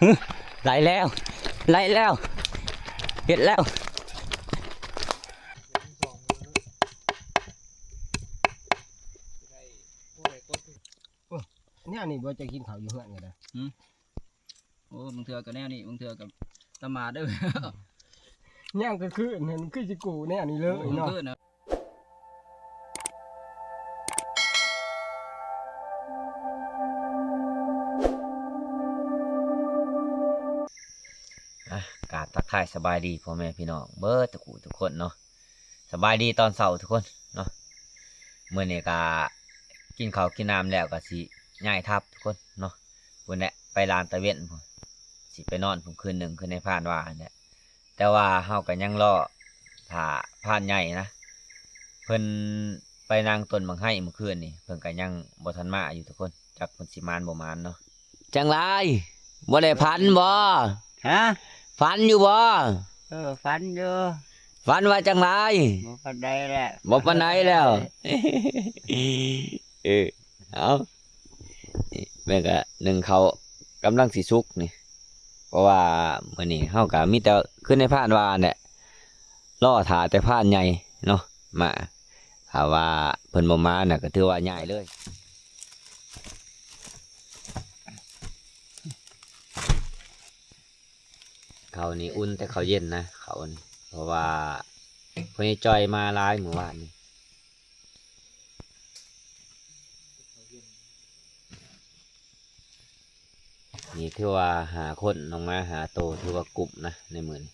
ຫຶ ໄຫຼແລ້ວ ໄຫຼແລ້ວ ເຮັດແລ້ວ. ໂອ້ ແນວນີ້ບໍ່ ຈະກິນເຂົ້າຢູ່ເຮືອນກໍໄດ້. ຫຶ ໂອ້ ບາງເທື່ອກໍແນວນີ້ ບາງເທື່ອກໍລະໝາດເດີ້. ຍ່າງກາງຄືນຫັ້ນ ຄືຊິກູ້ແນວນີ້ເລີຍເນາະ. ອ່ະ ກາບທັກທາຍສະບາຍດີພໍ່ແມ່ພີ່ນ້ອງເບິດທຸກຜູ້ທຸກຄົນເນາະ. ສະບາຍດີຕອນເຊົ້າທຸກຄົນເນາະ. ມື້ນີ້ກະກິນເຂົ້າກິນນ້ຳແລ້ວ ກະຊິຍ້າຍທັບທຸກຄົນເນາະ. ພຸ້ນແຫຼະ ໄປລານຕາເວັນພຸ້ນ ຊິໄປນອນພຸ້ນຄືນໜຶ່ງ ຄືນາຍພານວ່າຫັ້ນແຫຼະ. ແຕ່ວ່າເຮົາກໍຍັງລໍຖ້າພານໃຫຍ່ນະ ເພິ່ນໄປນັ່ງຕົ້ນໝາກໄຮເມື່ອຄືນນີ້ ເພິ່ນກໍຍັງບໍ່ທັນມາຢູ່ທຸກຄົນ. ຈັກເພິ່ນຊິມານບໍ່ມານເນາະ. ຈັ່ງໃດ ບໍ່ໄດ້ຝັນບໍ່? ຮະ? ຝັນຢູ່ບໍ່? ເອີ ຝັນຢູ່. ຝັນວ່າຈັ່ງໃດ? ບໍ່ປານໃດແຫຼະ ບໍ່ປານໃດແລ້ວ. ເອີ ເອົາ ນີ້ແມ່ນກະໜຶ້ງເຂົ້າກຳລັງຊິສຸກນີ້ ເພາະວ່າມື້ນີ້ເຮົາກະມີແຕ່ຄືນາຍພານວ່າຫັ້ນແຫຼະ ລໍຖ້າແຕ່ພານໃຫຍ່ເນາະມາ. ຖ້າວ່າເພິ່ນບໍ່ມານະ ກໍຖືວ່າຍ້າຍເລີຍ. ເຂົ້ານີ້ອຸ່ນແຕ່ເຂົ້າເຢັນນະ ເຂົ້ານີ້ ເພາະວ່າພໍ່ໃຫຍ່ຈ່ອຍມາຫຼາຍມື້ວານນີ້. ນີ້ຖືວ່າຫ້າຄົນ ນ້ອງໝາຫ້າໂຕ ຖືວ່າກຸ້ມນະໃນມື້ນີ້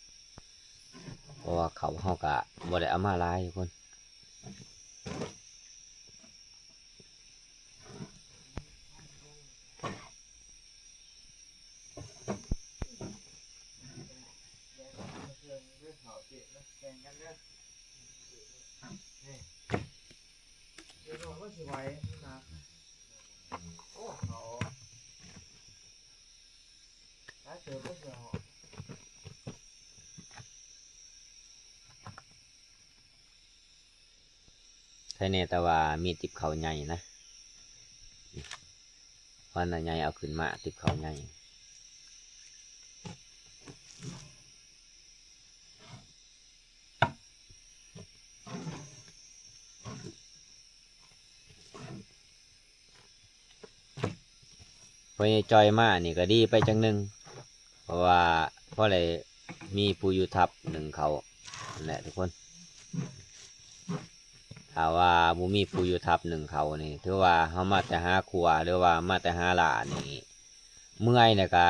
ເພາະວ່າເຂົ້າເຮົາກະບໍ່ໄດ້ເອົາມາຫຼາຍທຸກຄົນ. ໃຄແນ່ແຕ່ວ່າມີຕິບເຂົ້າໃຫຍ່ນະ ວັນນະໃຫຍ່ເອົາຂຶ້ນມາ ຕິບເຂົ້າໃຫຍ່. ພໍ່ໃຫຍ່ຈ່ອຍມານີ້ກໍດີໄປຈັ່ງໜຶ່ງ ເພາະວ່າພໍໄດ້ມີຜູ້ຢູ່ທັບໜຶ້ງເຂົ້າຫັ້ນແຫຼະທຸກຄົນ. ຖ້າວ່າບໍ່ມີຜູ້ຢູ່ທັບໜຶ້ງເຂົ້ານີ້ ຖືວ່າເຮົາມາແຕ່ຫາຂົ້ວ ຫຼືວ່າມາແຕ່ຫາລ່ານີ້ ເມື່ອຍແລ້ວກະ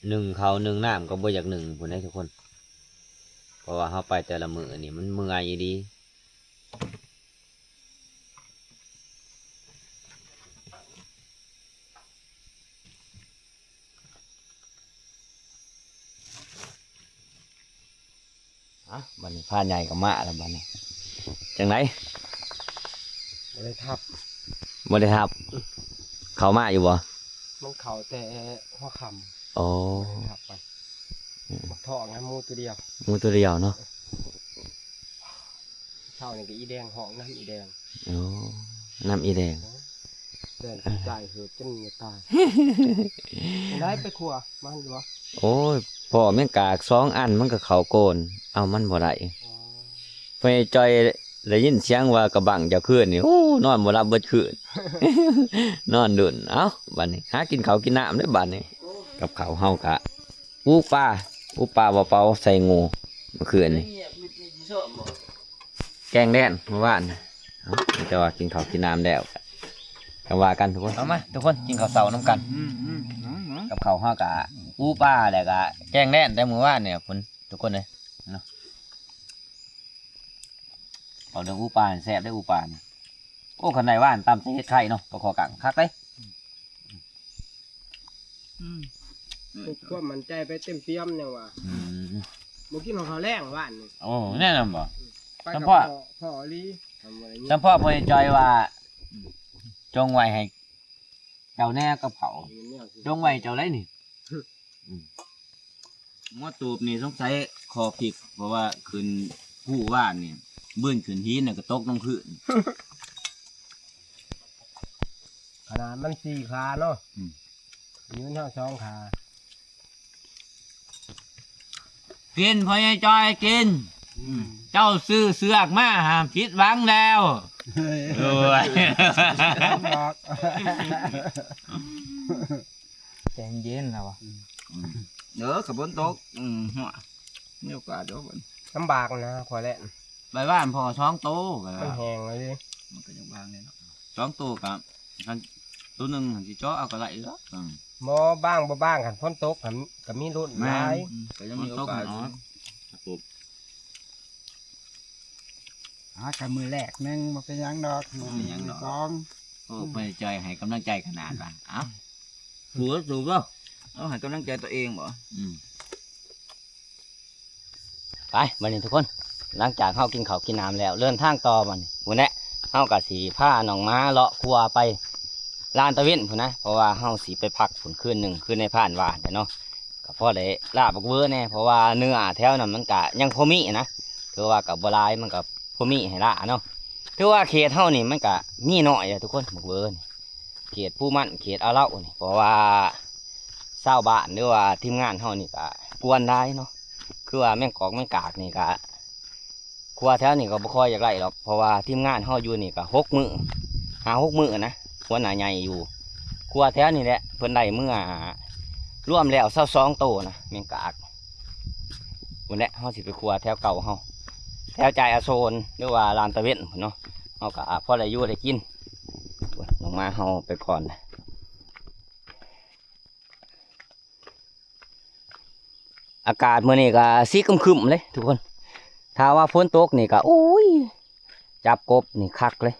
ໜຶ້ງເຂົ້າໜຶ້ງນ້ຳກໍບໍ່ຢາກໜຶ້ງພຸ້ນເດ້ທຸກຄົນ ເພາະວ່າເຮົາໄປແຕ່ລະມື້ນີ້ມັນເມື່ອຍອີ່ຫຼີ. ອ່ະ ບັດນີ້ພານໃຫຍ່ກໍມາແລ້ວບັດນີ້ ຈັ່ງໃດ? ບໍ່ໄດ້ທັບ ບໍ່ໄດ້ທັບ ເຂົ້າມາຢູ່ບໍ່? ມັນເຂົ້າແຕ່ຫົວຄ່ຳ. ໂອ້ ບໍ່ໄດ້ທັບໄປ ອືມ ບັກທອງນະ ໝູຕົວດຽວ ໝູຕົວດຽວເນາະ. ເຊົ້ານີ້ກໍອີ່ແດງ ຮ້ອງນຳອີ່ແດງ. ໂອ້ ນຳອີ່ແດງ ແດງ ຕາຍເຫີດຈົນຕາຍ. ໄດ້ໄປຄົວມັນຢູ່ບໍ່? ໂອ້ຍ ພໍ້ແມງກາກສອງອັນ ມັນກໍເຂົ້າໂກນ ເອົາມັນບໍ່ໄດ້. ອໍ ພໍ່ໃຫຍ່ຈ່ອຍໄດ້ຍິນສຽງວ່າກະບັ້ງເຈົ້າຄືນນີ້ ໂອ້ ນອນບໍ່ຫຼັບເບິດຄືນ ນອນດົນ. ເອົ້າ ບັດນີ້ຫາກິນເຂົ້າກິນນ້ຳເດີ້ບັດນີ້. ກັບເຂົ້າເຮົາກະ ອູປາ ອູປາບໍ່ເປົ່າໃສ່ງູ ມື້ຄືນນີ້ ແກງແດນມື້ວານ. ເອົ້າ ມີແຕ່ວ່າກິນເຂົ້າກິນນ້ຳແລ້ວ ຈັ່ງວ່າກັນທຸກຄົນ. ເອົາມາທຸກຄົນ ກິນເຂົ້າເຊົ້ານຳກັນ. ອືມ ອືມ ອືມ ກັບເຂົ້າເຮົາກະ ອູປາ ແລ້ວກະແກງແດນແຕ່ມື້ວານນີ້ພຸ້ນ ທຸກຄົນເອີຍເນາະ. ເອົາເລື່ອງອູປາແຊບເດ້ ອູປານີ້. ໂອ້ ຄັນໄດ້ຫວານຕຳໃສ່ເຫັດໄຂ່ເນາະ ປາຄໍກັງ ຄັກເດ້. ອືມ ຄວາມໝັ້ນໃຈໄປເຕັມປ່ຽມຍັງວ່າ. ອືມ ບໍ່ກິນເຂົ້າແລງຫວານນີ້. ໂອ້ ແນ່ນອນບໍ່? ອືມ ໄປກັບພໍ່ ພໍ່ອີ່ຫຼີ. ສຳພໍ້ພໍ່ໃຫຍ່ຈ່ອຍວ່າ ຈົ່ງໄວ້ໃຫ້ເຈົ້າແນ່ກັບເຂົາ ແມ່ນແນວຊິ ຈົ່ງໄວ້ໃຫ້ເຈົ້າໄດ໋ນີ້. ອືມ ໝໍຕູບນີ້ສົງໄສຄໍພິກ ເພາະວ່າຂຶ້ນພູຫວານນີ້ ບືນຂຶ້ນຫີນນະກໍຕົກລົງພື້ນ. ຂະໜາດມັນສີ່ຂາເນາະ ອືມ ຢືນເຮົາສອງຂາ ກິນ ພໍ່ໃຫຍ່ຈ່ອຍກິນ. ອືມ ເຈົ້າຊື້ເຊືອກມາຫ້າມຜິດຫວັງແລ້ວ. ໂອ້ຍ ໃຈເຢັນແລ້ວວະ. ອືມ ເອີ ກະຝົນຕົກ. ອືມ ຫົວ ມີໂອກາດຢູ່. ລຳບາກນະ ຂ້ອຍແຫຼະ ໄປບ້ານພໍ່ສອງໂຕ ມັນແຫ້ງເລີຍ ມັນກະຍັງບາງແນ່ເນາະ. ສອງໂຕກະ ຄັນໂຕໜຶ່ງຫັ້ນຊິເຈາະເອົາກະໄດ້ຢູ່ດອກ. ອືມ ບໍ່ບາງ ບໍ່ບາງ ຄັນຝົນຕົກຫັ້ນກະມີລຸ້ນຫຼາຍ. ແມ່ນ ອືມ ກະຍັງມີໂອກາດຢູ່. ອາ ກະມື້ແລກໜຶ່ງ ບໍ່ເປັນຫຍັງດອກ. ອືມ ບໍ່ເປັນຫຍັງດອກ ຂອງ. ໂອ້ ອືມ ເພິ່ນໃຈໃຫ້ກຳລັງໃຈຂະໜາດວ່າ ເອົ້າ ສູ້ ສູ້ເນາະ ເອົາໃຫ້ກຳລັງໃຈຕົວເອງບໍ? ອືມ ໄປ ບາດນີ້ທຸກຄົນ ຫຼັງຈາກເຮົາກິນເຂົ້າກິນນ້ຳແລ້ວ ເດີນທາງຕໍ່ບາດນີ້. ພຸ້ນແຫຼະ ເຮົາກະຊິພານ້ອງໝາເລາະຄົວໄປລານຕາເວັນພຸ້ນນະ ເພາະວ່າເຮົາຊິໄປພັກພຸ້ນຄືນໜຶ່ງ ຄືໃນພານວ່າແຫຼະເນາະ. ກະພໍໄດ້ລາບັກເວີແດ່ ເພາະວ່າເນື້ອແຖວນັ້ນມັນກະຍັງພໍມີນະ ຖືວ່າກະບໍ່ຫຼາຍ ມັນກະພໍມີໃຫ້ລາເນາະ. ຖືວ່າເຂດເຮົານີ້ມັນກະມີໜ້ອຍເດ້ທຸກຄົນ ບັກເວີນີ້ ເຂດພູມັນ ເຂດອາເລົານີ້ ເພາະວ່າຊາວບ້ານ ຫຼືວ່າທີມງານເຮົານີ້ກະກວນຫຼາຍເນາະ. ຄືວ່າແມງກອກແມງກາກນີ້ກະ ຄົວແຖວນີ້ກໍບໍ່ຄ່ອຍຢາກໄດ້ດອກ ເພາະວ່າທີມງານເຮົາຢູ່ນີ້ກໍຫົກມື້ ຫ້າຫົກມື້ນະ ຫົວໜ້າໃຫຍ່ຢູ່ຄົວແຖວນີ້ແຫຼະ ເພິ່ນໄດ້ເມືອລວມແລ້ວຊາວສອງໂຕນະ ແມງກາກ. ພຸ້ນແຫຼະ ເຮົາຊິໄປຄົວແຖວເກົ່າເຮົາ ແຖວຈ່າຍອາໂຊນ ຫຼືວ່າລານຕາເວັນພຸ້ນເນາະ ເຮົາກໍພໍໄດ້ຢູ່ໄດ້ກິນ. ໂອ້ຍ ນ້ອງໝາເຮົາໄປກ່ອນ. ອາກາດມື້ນີ້ກໍສີຄຶ້ມໆເລີຍທຸກຄົນ ຖ້າວ່າຝົນຕົກນີ້ກໍ ໂອ້ຍ ຈັບກົບນີ້ຄັກເລີຍ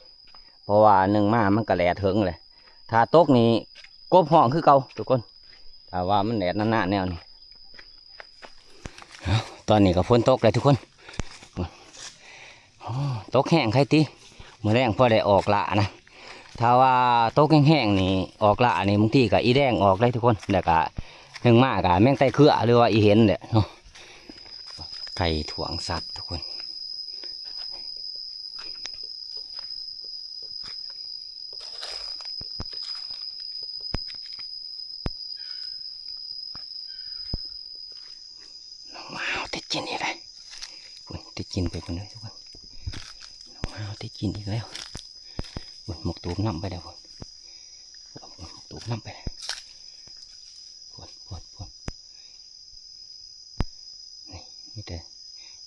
ເພາະວ່າໜຶ່ງມາມັນກໍແດດເຖິງເລີຍ ຖ້າຕົກນີ້ກົບຮ້ອງຄືເກົ່າທຸກຄົນ ຖ້າວ່າມັນແດດໜາໆແນວນີ້. ເອົ້າ ຕອນນີ້ກໍຝົນຕົກແລ້ວທຸກຄົນ. ໂອ້ ຕົກແຮງໄຄຕິ ມື້ແລງພໍໄດ້ອອກຫຼ້ານະ ຖ້າວ່າຕົກແຮງໆນີ້ ອອກຫຼ້ານີ້ ບາງທີກໍອີແດງອອກເລີຍທຸກຄົນ ແລ້ວກໍໜຶ່ງມາກໍແມງໄຕເຄືອ ຫຼືວ່າອີເຫັນແຫຼະເນາະ. ໄກ່ຖ້ວງສັດທຸກຄົນ ນ້ອງໝາເຮົາຕິດກິນອີກແລ້ວ ພຸ້ນ ຕິດກິນໄປພຸ້ນເດີທຸກຄົນ ນ້ອງໝາເຮົາຕິດກິນອີກແລ້ວ ພຸ້ນ ໝົກຕູບນຳໄປແລ້ວ ພຸ້ນ ໝົກຕູບນຳໄປແລ້ວ ພຸ້ນ ພຸ້ນ ພຸ້ນ ນີ້ ມີແຕ່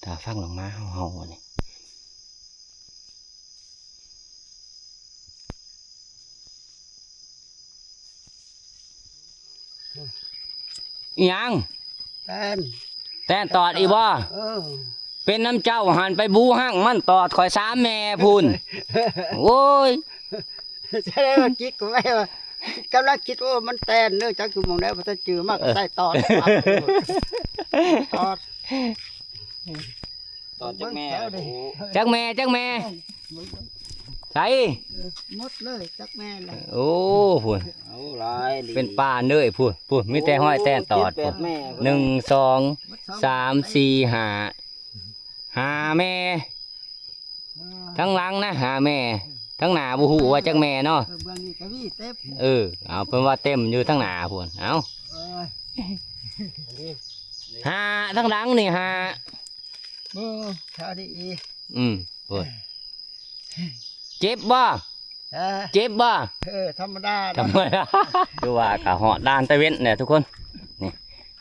ຖ້າຟັງນ້ອງໝາເຮົາເຫົ່ານີ້. ອີຫຍັງ? ແຕນ ແຕນຕອດອີກບໍ່? ເອີ ເປັນນຳເຈົ້າຫັ້ນໄປບູຮັງມັນຕອດຂ້ອຍສາມແມ່ພຸ້ນ ໂອ້ຍ ສະແດງວ່າກິດກໍໄວ້ວ່າ ກຳລັງຄິດ ໂອ້ ມັນແຕນເດີ ຈັກຢູ່ໝ່ອງໃດ ບໍ່ທັນຈື່ ມາກໍໃສ່ຕອດ ເອີ ຕອດ ຕອດຈັກແມ່ ບໍ່ຮູ້ ຈັກແມ່ ຈັກແມ່ ໃສ ເອີ ໝົດເລີຍ ຈັກແມ່ລະ ໂອ້ ພຸ້ນ ເອົາຫຼາຍ ເປັນປ່າເລີຍ ພຸ້ນ ພຸ້ນ ມີແຕ່ຮອຍແຕນຕອດ ໂອ້ ພຸ້ນ ເຈັດແປດແມ່ ໜຶ່ງ ສອງ ສາມ ສີ່ ຫ້າ ຫ້າແມ່ ເອີ ທາງຫຼັງນະ ຫ້າແມ່ ທາງໜ້າບໍ່ຮູ້ວ່າຈັກແມ່ເນາະ ເອີ ເບື້ອງນີ້ກໍມີເຕັມ ເອີ ເອົາ ເພິ່ນວ່າເຕັມຢູ່ທາງໜ້າພຸ້ນ ເອົາ ເອີຍ ຫ້າ ທາງຫຼັງນີ້ ຫ້າ ບໍ່ ຖ້າໄດ້ອີກ ອືມ ໂອ້ຍ ເຈັບບໍ່? ຮະ? ເຈັບບໍ່? ເອີ ທຳມະດາ ທຳມະດາ ຄືວ່າກໍຮອດດ່ານຕາເວັນແຫຼະທຸກຄົນ ນີ້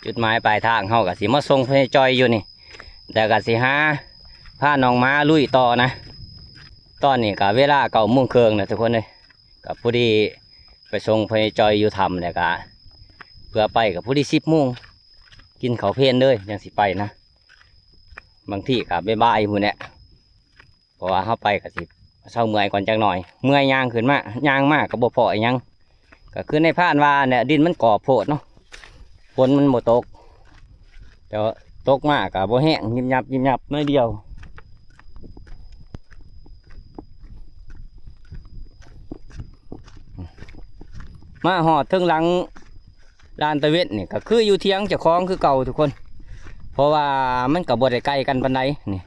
ຈຸດໝາຍປາຍທາງເຮົາກໍຊິມາສົ່ງພໍ່ໃຫຍ່ຈ່ອຍຢູ່ນີ້ ແລ້ວກໍຊິຫາພານ້ອງໝາລຸຍຕໍ່ນະ ຕອນນີ້ກໍເວລາເກົ້າໂມງເຄິ່ງແລ້ວທຸກຄົນເອີຍ ກໍພໍດີໄປສົ່ງພໍ່ໃຫຍ່ຈ່ອຍຢູ່ຖ້ຳ ແລ້ວກໍເພື່ອໄປກໍພໍດີສິບໂມງ ກິນເຂົ້າເພນເລີຍຈັ່ງຊິໄປນະ ບາງທີກໍບ່າຍໆພຸ້ນແຫຼະ ເພາະວ່າເຮົາໄປກໍຊິເຊົາເມື່ອຍກ່ອນຈັກໜ້ອຍ ເມື່ອຍຍ່າງຂຶ້ນມາ ຍ່າງມາກໍບໍ່ພໍອີຫຍັງ ກໍຄືໃນພານວ່າແຫຼະ ດິນມັນກອບໂພດເນາະ ຝົນມັນບໍ່ຕົກ ແຕ່ວ່າຕົກມາກໍບໍ່ແຮງ ຍິບຍັບ ຍິບຍັບໜ້ອຍດຽວ ມາຮອດເທິງຫຼັງ ລານຕາເວັນນີ້ກໍຄືຢູ່ຖຽງເຈົ້າຂອງຄືເກົ່າທຸກຄົນ ເພາະວ່າມັນກໍບໍ່ໄດ້ໄກກັນປານໃດ ນີ້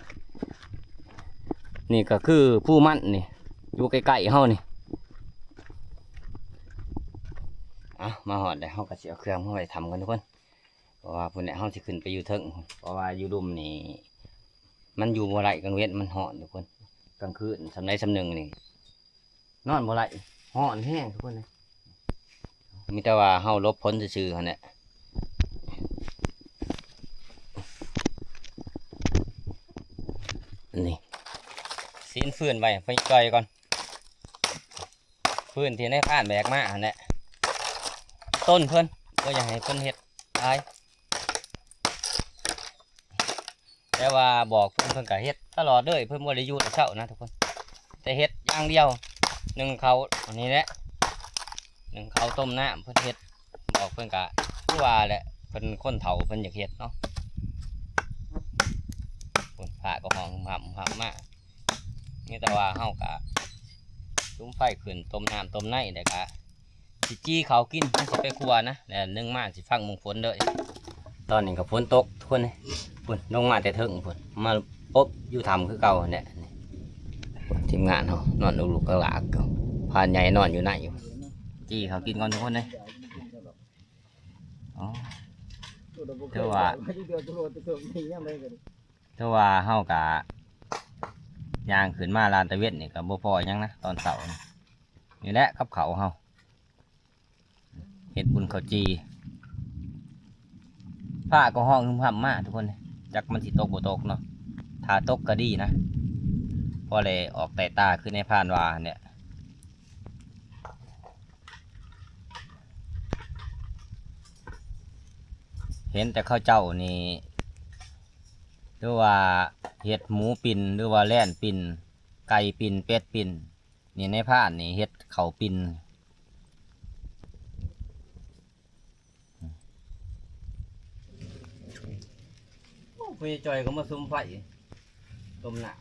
ນີ້ກໍຄືພູມັນນີ້ ຢູ່ໃກ້ໆເຮົານີ້ ເອົາ ມາຮອດແລ້ວ ເຮົາກໍຊິເອົາເຄື່ອງມາໄວ້ຖ້ຳກ່ອນທຸກຄົນ ເພາະວ່າພຸ້ນແຫຼະ ເຮົາຊິຂຶ້ນໄປຢູ່ເທິງ ເພາະວ່າຢູ່ລຸ່ມນີ້ມັນຢູ່ບໍ່ໄດ້ ກາງເວັນມັນຮ້ອນທຸກຄົນ ກາງຄືນສ່ຳໃດສ່ຳໜຶ່ງນີ້ນອນບໍ່ໄດ້ ຮ້ອນແຮງທຸກຄົນເອີຍ. ມີແຕ່ວ່າເຮົາຫຼົບຝົນຊື່ໆຫັ້ນແຫຼະ. ນີ້ ຊີ້ນຟືນໄວ້ໃຫ້ພໍ່ຈ່ອຍກ່ອນ ຟືນທີ່ນາຍພານແບກມາຫັ້ນແຫຼະ ຕົ້ນເພິ່ນ ບໍ່ຢາກໃຫ້ເພິ່ນເຮັດຫຼາຍ. ແຕ່ວ່າບອກເພິ່ນ ເພິ່ນກະເຮັດຕະຫຼອດເລີຍ ເພິ່ນບໍ່ໄດ້ຢູ່ແຕ່ເຊົ້ານະທຸກຄົນ ແຕ່ເຮັດຢ່າງດຽວ ໜຶ້ງເຂົ້າ ອັນນີ້ແຫຼະ ໜຶ້ງເຂົ້າຕົ້ມນ້ຳ ເພິ່ນເຮັດ ບອກເພິ່ນກະຄືວ່າແຫຼະ ເພິ່ນຄົນເຖົ້າເພິ່ນຢາກເຮັດເນາະ. ພຸ້ນ ຟ້າກໍຮ້ອງຫຳຫຳມາ ມີແຕ່ວ່າເຮົາກະສຸມໄຟຂຶ້ນ ຕົ້ມນ້ຳຕົ້ມໃນ ແລ້ວກະ ຊິຈີ່ເຂົ້າກິນ ມັນຊິໄປຄົວນະ ແລ້ວໜຶ້ງມາຊິຟັງເບິ່ງຝົນເດີ. ຕອນນີ້ກໍຝົນຕົກທຸກຄົນເອີຍ ພຸ້ນ ລົງມາແຕ່ເທິງພຸ້ນ ມາອົບຢູ່ຖ້ຳຄືເກົ່າຫັ້ນແຫຼະ. ນີ້ ທີມງານເຮົານອນລຸກໆກະລາກ ພານໃຫຍ່ນອນຢູ່ໃນ ຈີ່ເຂົ້າກິນກ່ອນທຸກຄົນເອີຍ. ອໍ ຖືວ່າ ຖືວ່າເຮົາກະຍ່າງຂຶ້ນມາລານຕາເວັນນີ້ກະບໍ່ພໍຫຍັງນະ ຕອນເຊົ້ານີ້ ນີ້ແຫຼະກັບເຂົ້າເຮົາ ເຮັດບຸນເຂົ້າຈີ່. ຟ້າກໍຮ້ອງຫຶມຫຳມາທຸກຄົນ ຈັກມັນຊິຕົກບໍ່ຕົກເນາະ ຖ້າຕົກກໍດີນະ ພໍໄດ້ອອກແຕ່ຕາຄືນາຍພານວ່າຫັ້ນແຫຼະ. ເຫັນແຕ່ເຂົາເຈົ້ານີ້ ຫຼືວ່າເຮັດໝູປິ່ນ ຫຼືວ່າແລ່ນປິ່ນ ໄກ່ປິ່ນ ເປັດປິ່ນ ນີ້ນາຍພານນີ້ເຮັດເຂົ້າປິ່ນ. ໂອ້ ພໍ່ໃຫຍ່ຈ່ອຍກໍມາສຸມໄຟຕົ້ມນ້ຳ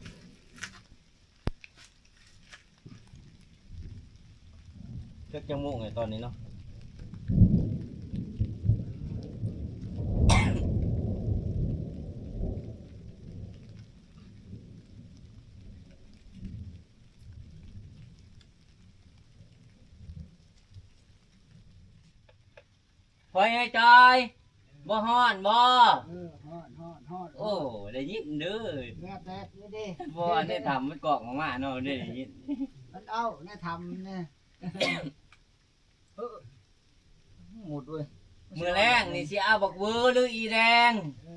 ຈັກຈັກໂມງແລ້ວຕອນນີ້ເນາະ. ພໍ່ໃຫຍ່ຈ່ອຍ ບໍ່ຮ້ອນບໍ່? ເອີ ຮ້ອນ ຮ້ອນ ຮ້ອນ. ໂອ້ ໄດ້ຍິນເດີ ແດດ ແດດນີ້ເດ້. ບໍ່ ໃນຖ້ຳມັນກອກອອກມາເນາະ ໄດ້ຍິນ ມັນເອົາໃນຖ້ຳນີ້. ເອີ ໝົດເວີຍ. ມື້ແລງນີ້ຊິເອົາບັກເວີຫຼືອີແດງ? ເອີ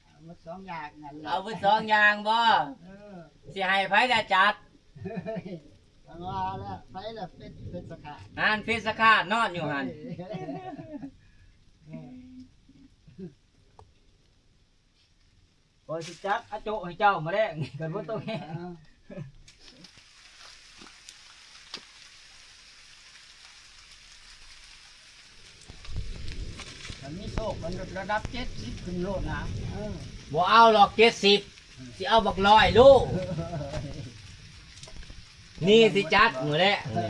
ເອົາໝົດສອງຢ່າງນັ້ນແຫຼະ. ເອົາເບິດສອງຢ່າງບໍ່? ເອີ ຊິໃຫ້ໃຜລະຈັດ? ເອີ ຈັ່ງວ່າແຫຼະ ໃຜລະເປັນເພັດສະຄາດ? ຫັ້ນເພັດສະຄາດນອນຢູ່ຫັ້ນ. ເອີ ຂ້ອຍຊິຈັດອາໂຈະໃຫ້ເຈົ້າມື້ແລງນີ້ ຄັນຝົນຕົກແຮງ. ຄັນມີໂຊກ ມັນລະດັບເຈັດສິບຂຶ້ນໂລດນະ. ເອີ ບໍ່ເອົາດອກເຈັດສິບ ຊິເອົາບັກຮ້ອຍໂລ. ນີ້ຊິຈັດມື້ແລງນີ້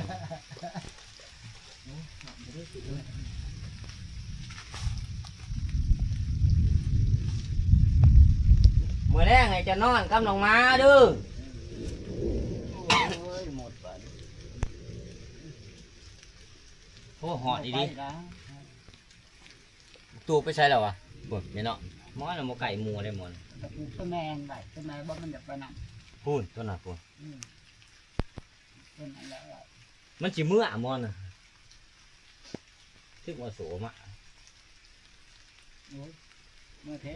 ມື້ແລງໃຫ້ເຈົ້ານອນກັບນ້ອງໝາເດີ. ໂອ້ຍ ໝົດບາດນີ້. ໂອ້ ຮ້ອນອີ່ຫຼີ. ຕູ້ໄປໃສແລ້ວວະ? ພຸ້ນແມ່ນເນາະ ໝໍນະບໍ່ໃກ້ໝູ່ເດ້ໝໍນະ. ແຕ່ປູກຕົວແມ່ໄວ້ ຕົວແມ່ບໍ່ມັນຢາກໄປນຳ. ພຸ້ນ ຕົວນັ້ນພຸ້ນ. ອືມ ຕົວນັ້ນແຫຼະ ມັນຊິເມືອໝໍນະ ຖືກວ່າໂສມາ. ໂອ້ຍ ເມືອແທ້.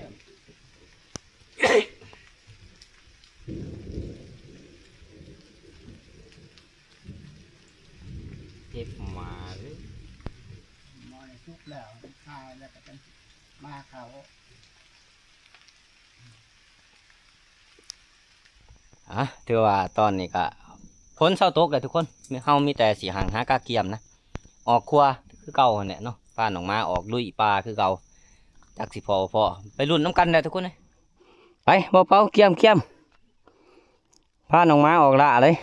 ເກັບມາເລີຍ ໝໍນີ້ສຸກແລ້ວ ຄາຍແລ້ວກໍຈັ່ງມາເຂົ້າ. ອ່ະ ຖືວ່າຕອນນີ້ກະຝົນເຊົາຕົກແລ້ວທຸກຄົນ ເຮົາມີແຕ່ຊິຫາງຫາກະກຽມນະ ອອກຄົວຄືເກົ່າຫັ້ນແຫຼະເນາະ ພານ້ອງໝາອອກລຸຍປ່າຄືເກົ່າ ຈັກຊິພໍບໍ່ພໍ ໄປລຸ້ນນຳກັນແຫຼະທຸກຄົນເອີຍ. ໄປ ບໍ່ເປົ່າ ກຽມ ກຽມ ພານ້ອງໝາອອກລ່າເລີຍ.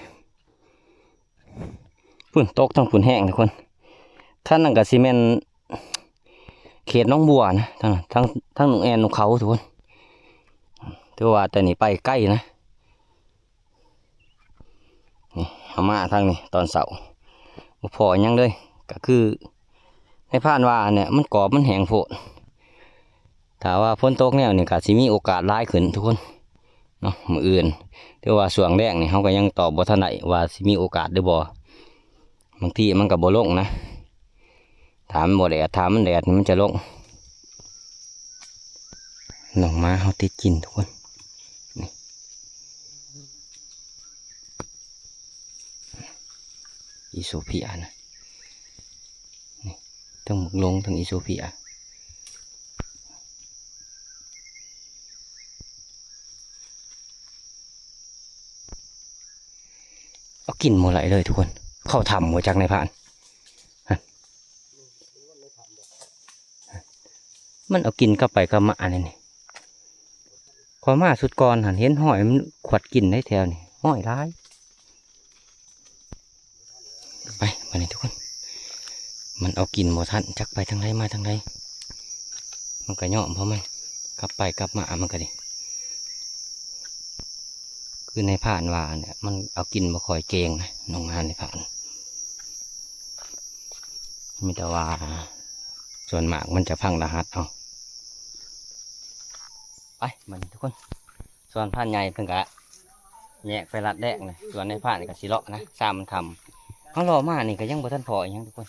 ພຸ້ນ ຕົກທາງພຸ້ນແຮງທຸກຄົນ ທາງນັ້ນກະຊິແມ່ນເຂດໜອງບົວນະ ທາງ ທາງ ທາງໜອງແອ່ນ ໜອງເຂົາທຸກຄົນ ຖືວ່າແຕ່ນີ້ໄປໄກນະ. ນີ້ ເຮົາມາທາງນີ້ຕອນເຊົ້າ ບໍ່ພໍຫຍັງເລີຍ ກະຄືນາຍພານວ່າຫັ້ນແຫຼະ ມັນກອບ ມັນແຫ້ງໂພດ. ຖ້າວ່າຝົນຕົກແນວນີ້ກໍຊິມີໂອກາດຫຼາຍຂຶ້ນທຸກຄົນເນາະ ມື້ອື່ນ. ແຕ່ວ່າຊ່ວງແລງນີ້ເຮົາກໍຍັງຕອບບໍ່ທັນໄດ້ວ່າຊິມີໂອກາດຫຼືບໍ່. ບາງທີມັນກໍບໍ່ລົງນະ. ຖ້າມັນບໍ່ແດດ ຖ້າມັນແດດນີ້ມັນຈະລົງ. ນ້ອງໝາເຮົາຕິດກິນທຸກຄົນ. ນີ້ ອີໂຊເພຍນະ. ນີ້ ທັງໝາກລົງ ທັງອີໂຊເພຍ. ເອົາກິນບໍ່ໄດ້ເລີຍທຸກຄົນ. ເຂົ້າຖ້ຳບໍ່ຈັກນາຍພານ. ຮະ ມັນເອົາກິນກັບໄປກັບມາອັນນີ້. ຂ້ອຍມາຊຸດກ່ອນຫັ້ນ ເຫັນຮອຍມັນຂວັດກິນໃນແຖວນີ້ ຮອຍຫຼາຍ. ໄປ ບາດນີ້ທຸກຄົນ ມັນເອົາກິນບໍ່ທັນ ຈັກໄປທາງໃດມາທາງໃດ. ມັນກໍຍອມ ເພາະມັນກັບໄປກັບມາ ມັນກໍດີ. ຄືນາຍພານວ່າແຫຼະ ມັນເອົາກິນບໍ່ຄ່ອຍເກັ່ງນະ ນ້ອງໝານາຍພານ. ມີແຕ່ວ່າສ່ວນມາກມັນຈະພັງລະຫັດເອົາ. ໄປ ບາດນີ້ທຸກຄົນ ສ່ວນພານໃຫຍ່ເພິ່ນກະແຍກໄປລັດແລກນະ ສ່ວນນາຍພານກະຊິເລາະນະ ຊາມມັນຄ່ຳ. ເຮົາເລາະມານີ້ກະຍັງບໍ່ທັນພໍອີ່ຫຍັງທຸກຄົນ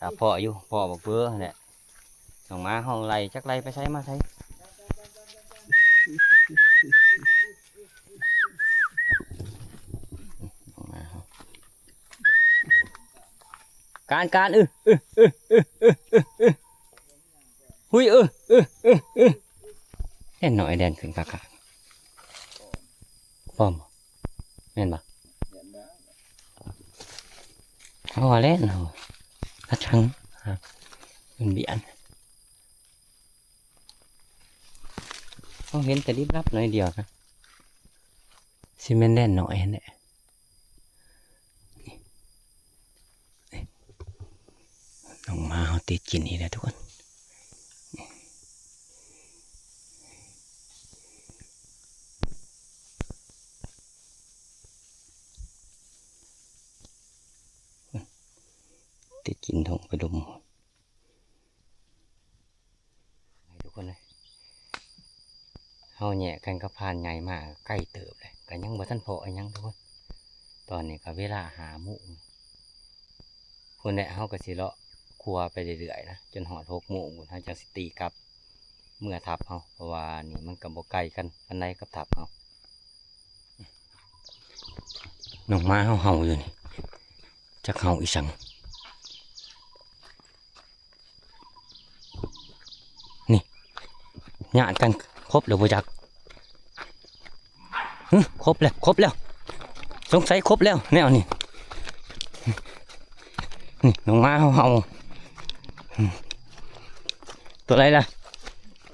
ກະພໍຢູ່ ພໍບັກເບີຫັ້ນແຫຼະ. ນ້ອງໝາເຮົາໄລ່ ຈັກໄລ່ໄປໃສມາໃສ. ນ້ອງໝາເຮົາ ການ ການ ອື ອື ອື ຫຸຍ ອື ອື ອື ອື. ແລ່ນໜ້ອຍແລ່ນຂຶ້ນຄັກໆ ພ້ອມບໍ່? ແມ່ນບໍ່? ເຮົາວ່າແລ່ນ ເຮົາ ກະທັງ ມັນບຽນ. ເຮົາເຫັນແຕ່ລິບລັບໜ້ອຍດຽວນະ ຊິແມ່ນແລ່ນໜ້ອຍຫັ້ນແຫຼະ. ນ້ອງໝາເຮົາຕິດກິນອີກແລ້ວທຸກຄົນ. ຕິດກິນທ້ອງໄປດົມ. ໃຫ້ທຸກຄົນເລີຍ ເຮົາແຍກກັນກັບພານໃຫຍ່ມາໄກເຕີບເລີຍ ກໍຍັງບໍ່ທັນພໍອີ່ຫຍັງທຸກຄົນ. ຕອນນີ້ກໍເວລາຫ້າໂມງພຸ້ນແຫຼະ. ເຮົາກໍຊິເລາະຄົວໄປເລື້ອຍໆນະ ຈົນຮອດຫົກໂມງພຸ້ນ ເຮົາຈັ່ງຊິຕີກັບເມືອທັບເຮົາ ເພາະວ່ານີ້ມັນກໍບໍ່ໄກກັນປານໃດກັບທັບເຮົາ. ນ້ອງໝາເຮົາເຫົ່າຢູ່ນີ້ ຈັກເຫົ່າອີ່ສັງ. ນີ້ ຍາດກັນຄົບແລ້ວບໍ່ຈັກ. ຫຶ ຄົບແລ້ວ ຄົບແລ້ວ ສົງໄສຄົບແລ້ວແນວນີ້. ນີ້ ນ້ອງໝາເຮົາເຫົ່າ. ຕົວໃດລະ?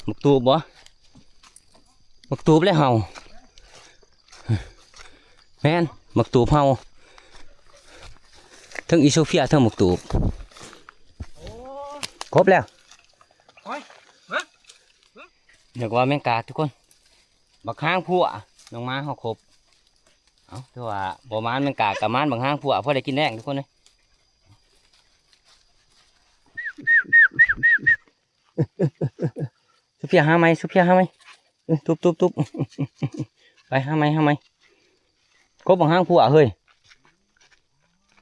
ບັກຕູບບໍ່? ບັກຕູບແລ້ວເຫົ່າ. ແມ່ນ ບັກຕູບເຫົ່າ ເທິງອີໂຊເພຍ ເທິງບັກຕູບ. ຄົບແລ້ວ. ໂອ້ຍ ມາ ນຶກວ່າແມງກາກທຸກຄົນ. ບັກຫາງພົວ ນ້ອງໝາເຮົາຄົບ. ເອົ້າ ຖືວ່າບໍ່ໝານແມງກາກ ກະໝານບັກຫາງພົວ ພໍໄດ້ກິນແລງທຸກຄົນເອີຍ. ສຸເພຍຫາໃໝ່ ສຸເພຍຫາໃໝ່. ເອີ ຕຸບໆໆ ໄປຫາໃໝ່ ຫາໃໝ່. ກົບບັກຫາງພົວເຮີ້ຍ.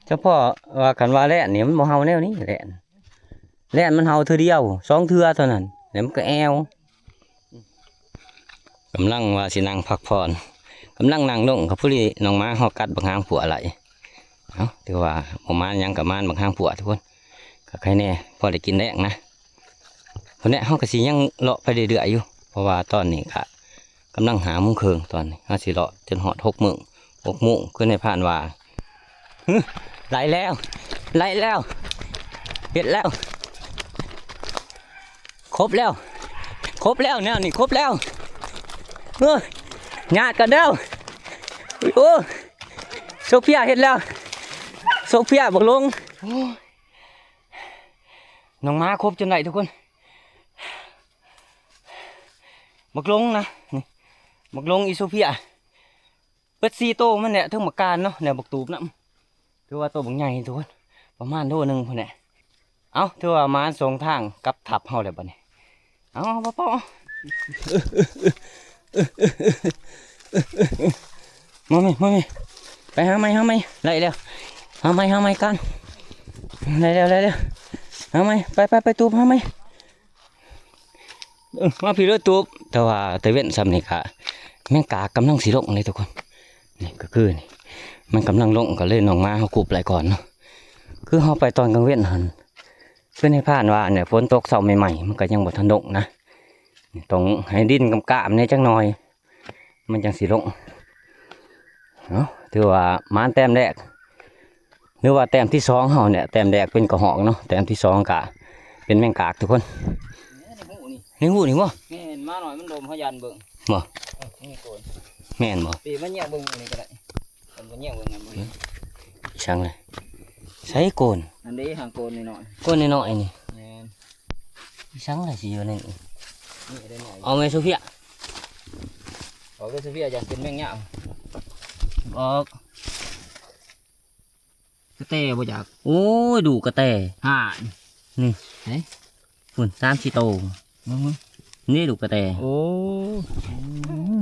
ສະເພາະວ່າຄັນວ່າແລ່ນນີ້ມັນບໍ່ເຫົ່າແນວນີ້ ແລ່ນ ແລ່ນມັນເຫົ່າເທື່ອດຽວ ສອງເທື່ອເທົ່ານັ້ນ ແລ້ວມັນກໍແອວ. ກຳລັງວ່າຊິນັ່ງພັກຜ່ອນ ກຳລັງນັ່ງລົງ ກໍພໍດີນ້ອງໝາເຮົາກັດບັກຫາງພົວໄຫຼ. ເອົ້າ ຖືວ່າບໍ່ມານຫຍັງ ກໍມານບັກຫາງພົວທຸກຄົນ. ກໍໃຄແນ່ ພໍໄດ້ກິນແລງນະ. ພຸ້ນແຫຼະ ເຮົາກໍຊິຍັງເລາະໄປເລື້ອຍໆຢູ່ ເພາະວ່າຕອນນີ້ກະກຳລັງຫ້າໂມງເຄິ່ງ ຕອນນີ້ເຮົາຊິເລາະຈົນຮອດຫົກໂມງ ຫົກໂມງ ຄືນາຍພານວ່າ. ຫຶ ໄດ້ແລ້ວ ໄດ້ແລ້ວ ເຮັດແລ້ວ ຄົບແລ້ວ ຄົບແລ້ວ ແນວນີ້ຄົບແລ້ວ. ເອີ ຍາດກັນແລ້ວ. ໂອ້ ໂຊເຟຍເຮັດແລ້ວ ໂຊເຟຍບັກຫຼົງ. ໂອ້ຍ ນ້ອງໝາຄົບຈົນໄດ້ທຸກຄົນ. ບັກຫຼົງນະ ນີ້ ບັກຫຼົງອີໂຊເພຍ ເບິດສີ່ໂຕມັນແຫຼະ ເທິງໝາກການເນາະ ແລ້ວບັກຕູບນຳ. ຖືວ່າໂຕບັກໃຫຍ່ທຸກຄົນ ປະມານໂລໜຶ່ງພຸ້ນແຫຼະ. ເອົ້າ ຖືວ່າມາສົ່ງທາງກັບທັບເຮົາແລ້ວບັດນີ້. ເອົາ ເອົາ ເອົາ ເອົາ ມາແມ່ ມາແມ່ ໄປຫາໃໝ່ ຫາໃໝ່ ໄດ້ແລ້ວ ຫາໃໝ່ ຫາໃໝ່ກັນ ໄດ້ແລ້ວ ໄດ້ແລ້ວ ຫາໃໝ່ ໄປ ໄປ ໄປ ຕູບ ຫາໃໝ່ ເອີ ມາພີ້ເດີຕູບ. ແຕ່ວ່າຕາເວັນຊ່ຳນີ້ກະ ແມງກາກກຳລັງຊິລົງເລີຍທຸກຄົນ ນີ້ກະຄືນີ້ ມັນກຳລັງລົງ ກະເລີຍນ້ອງໝາເຮົາກຸບໄວ້ກ່ອນເນາະ ຄືເຮົາໄປຕອນກາງເວັນຫັ້ນ ຄືໃນພານວ່າອັນນີ້ ຝົນຕົກເຊົ້າໃໝ່ໆ ມັນກະຍັງບໍ່ທັນລົງນະ ຕ້ອງໃຫ້ດິນກຳກາມແດ່ຈັກໜ່ອຍ ມັນຈັ່ງຊິລົງເນາະ. ຖືວ່າໝານແຕ້ມແລກ ຫຼືວ່າແຕ້ມທີສອງເຮົານີ້ແຫຼະ ແຕ້ມແລກເປັນກະຮອກເນາະ ແຕ້ມທີສອງກະເປັນແມງກາກທຸກຄົນ. ໃນຮູນີ້ ໃນຮູນີ້ບໍ່? ແມ່ນ ໝານ້ອຍມັນດົມ ເຮົາຢ້ານເບິ່ງ ບໍ່? ເອີ ນີ້ໂກນ ແມ່ນບໍ່? ປີມາແຍກເບິ່ງນີ້ກະໄດ້ ມັນບໍ່ແຍກເບິ່ງນັ້ນບໍ່ເຫັນ ອີ່ສັງເລີຍ ໃສໂກນ ອັນເດ້ຫາໂກນນ້ອຍໆ ໂກນນ້ອຍໆນີ້ ແມ່ນ ອີ່ສັງລະຊິຢູ່ໃນນີ້ ນີ້ໄດ້ໜ້ອຍ ເອົາແມ່ໂຊເຟຍ ເອົາແມ່ໂຊເຟຍ ຢ້ານເປັນແມງຍາມ ອອກ ກະແຕບໍ່ຈັກ ໂອ້ຍ ດູກກະແຕ ຫາ ນີ້ ເຫັນ ພຸ້ນ ສາມສີ່ໂຕ ອືຮຶ ນີ້ດູກກະແຕ ໂອ້ ອື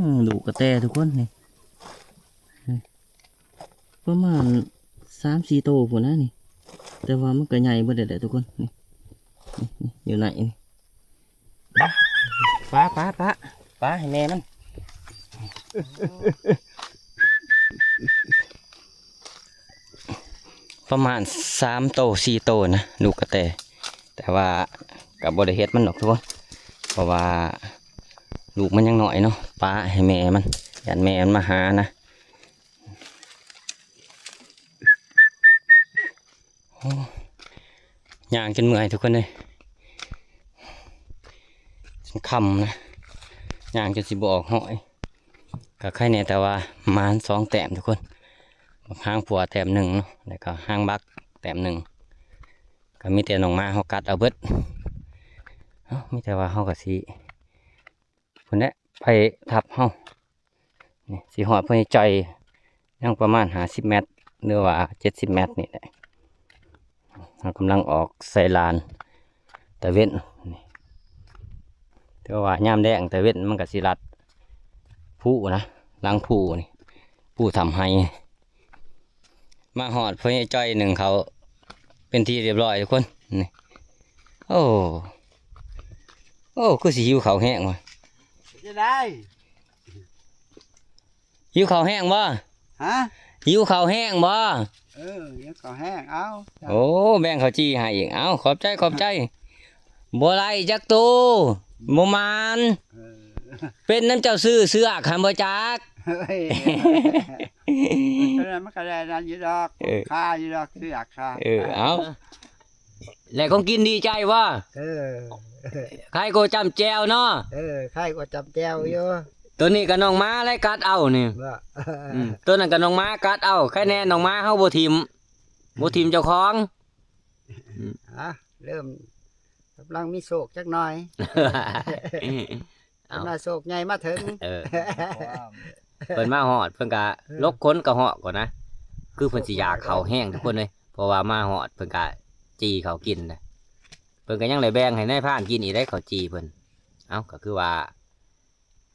ມ ດູກກະແຕທຸກຄົນນີ້ ປະມານສາມສີ່ໂຕພຸ້ນນະນີ້ ແຕ່ວ່າມັນກະໃຫຍ່ເບິດແລ້ວແຫຼະທຸກຄົນ ນີ້ ນີ້ ນີ້ ຢູ່ໃນນີ້ ປະ ປະ ປະ ປະໃຫ້ແມ່ມັນ ປະມານສາມໂຕສີ່ໂຕນະ ລູກກະແຕ ແຕ່ວ່າກະບໍ່ໄດ້ເຮັດມັນດອກທຸກຄົນ ເພາະວ່າລູກມັນຍັງນ້ອຍເນາະ ປະໃຫ້ແມ່ມັນ ຢ້ານແມ່ມັນມາຫານະ. ໂອ້ ຍ່າງຈົນເມື່ອຍທຸກຄົນເອີຍ ຈົນຄ່ຳນະ ຍ່າງຈົນຊິບໍ່ອອກຮ້ອຍ ກະໄຄແດ່ ແຕ່ວ່າໝານສອງແຕ້ມທຸກຄົນ ບັກຫາງພົວແຕ້ມໜຶ່ງເນາະ ແລ້ວກະຫາງບັກແຕ້ມໜຶ່ງ ກະມີແຕ່ນ້ອງໝາເຮົາກັດເອົາເບິດ ເອົ້າ ມີແຕ່ວ່າເຮົາກະຊິ ພຸ້ນແຫຼະ ໄປທັບເຮົາ ນີ້ ຊິຮອດພະຍາໄຈ ຍັງປະມານຫ້າສິບແມັດ ຫຼືວ່າເຈັດສິບແມັດນີ້ແຫຼະ ເຮົາກຳລັງອອກໃສ່ລານຕາເວັນນີ້ ແຕ່ວ່າຍາມແລງຕາເວັນມັນກະຊິລັດພູນະ ຫຼັງພູນີ້ ພູຖ້ຳໄຮ. ມາຮອດພໍ່ໃຫຍ່ຈ້ອຍໜຶ້ງເຂົ້າເປັນທີ່ຮຽບຮ້ອຍທຸກຄົນ ນີ້ ໂອ້ ໂອ້ ຄືຊິຫິວເຂົ້າແຮງວະ ເປັນຈັ່ງໃດ ຫິວເຂົ້າແຮງບໍ່ ຮະ ຫິວເຂົ້າແຮງບໍ່ ເອີ ຫິວເຂົ້າແຮງ ເອົາ ໂອ້ ແບ່ງເຂົ້າຈີ່ໃຫ້ອີກ ເອົາ ຂອບໃຈ ຂອບໃຈ ບໍ່ໄດ້ຈັກໂຕ ບໍ່ໝານ ເອີ ເປັນນຳເຈົ້າຊື້ເຊືອກຫັ້ນບໍ່ຈັກ ເອີ ມັນກະໄດ້ນັ້ນຢູ່ດອກ ເອີ ຄ່າຢູ່ດອກເຊືອກຄ່າ ເອີ ເອົາ ແລະຂອງກິນດີໃຈບໍ່ ເອີ ໄຄກວ່າຈ້ຳແຈ່ວເນາະ ເອີ ໄຄກວ່າຈ້ຳແຈ່ວຢູ່ ໂຕນີ້ກະນ້ອງໝາໄລ່ກັດເອົານີ້ ອືມ ໂຕນັ້ນກະນ້ອງໝາກັດເອົາ ໄຄແນ່ນ້ອງໝາເຮົາບໍ່ຖິ້ມ ບໍ່ຖິ້ມເຈົ້າຂອງ ອືມ ອ່ະ ເລີ່ມ ກຳລັງມີໂຊກຈັກໜ່ອຍ ເອົາ ກຳລັງໂຊກໃຫຍ່ມາເຖິງ ເອີ ເພິ່ນມາຮອດ ເພິ່ນກະ ເອີ ຫຼົກຂົນກະຮອກກ່ອນນະ ຄືເພິ່ນຊິຢາກເຂົ້າແຮງທຸກຄົນເລີຍ ເພາະວ່າມາຮອດເພິ່ນກະຈີ່ເຂົ້າກິນນະ ເພິ່ນກະຍັງໄດ້ແບ່ງໃຫ້ນາຍພານກິນອີກໄດ໋ ເຂົ້າຈີ່ເພິ່ນ ເອົ້າ ກະຄືວ່າ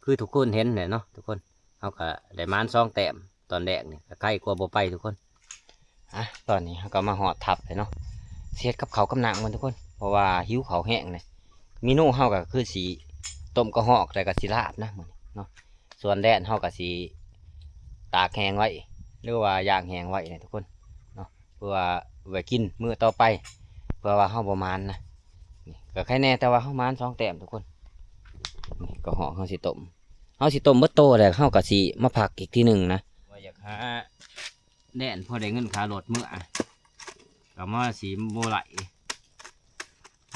ຄືທຸກຄົນເຫັນແຫຼະເນາະທຸກຄົນ ເຮົາກະໄດ້ໝານສອງແຕ້ມ ຕອນແລກນີ້ກະໄຄກວ່າບໍ່ໄປທຸກຄົນ ອ່ະ ຕອນນີ້ເຮົາກະມາຮອດທັບແລ້ວເນາະ ຊິເຮັດກັບເຂົ້າກັບນ້ຳກ່ອນທຸກຄົນ ເພາະວ່າຫິວເຂົ້າແຮງເລີຍ ເມນູເຮົາກະຄືຊິຕົ້ມກະຮອກ ແລ້ວກະຊິລາບນະມື້ນີ້ເນາະ ສ່ວນແດນເຮົາກະຊິຕາກແຫ້ງໄວ້ ຫຼືວ່າຍ່າງແຫ້ງໄວ້ນະທຸກຄົນເນາະ ເພື່ອໄວ້ກິນມື້ຕໍ່ໄປ ເພື່ອວ່າເຮົາບໍ່ໝານນະ ນີ້ກະໄຄແນ່ ແຕ່ວ່າເຮົາໝານສອງແຕ້ມທຸກຄົນ ນີ້ກະຮອກເຮົາຊິຕົ້ມ ເຮົາຊິຕົ້ມເບິດໂຕແລ້ວ ເຮົາກະຊິມາພັກອີກທີໜຶ່ງນະ ວ່າຢາກຫາແດນພໍໄດ້ເງິນຄ່າລົດເມືອ ກະມາຊິບໍ່ໄຫຼ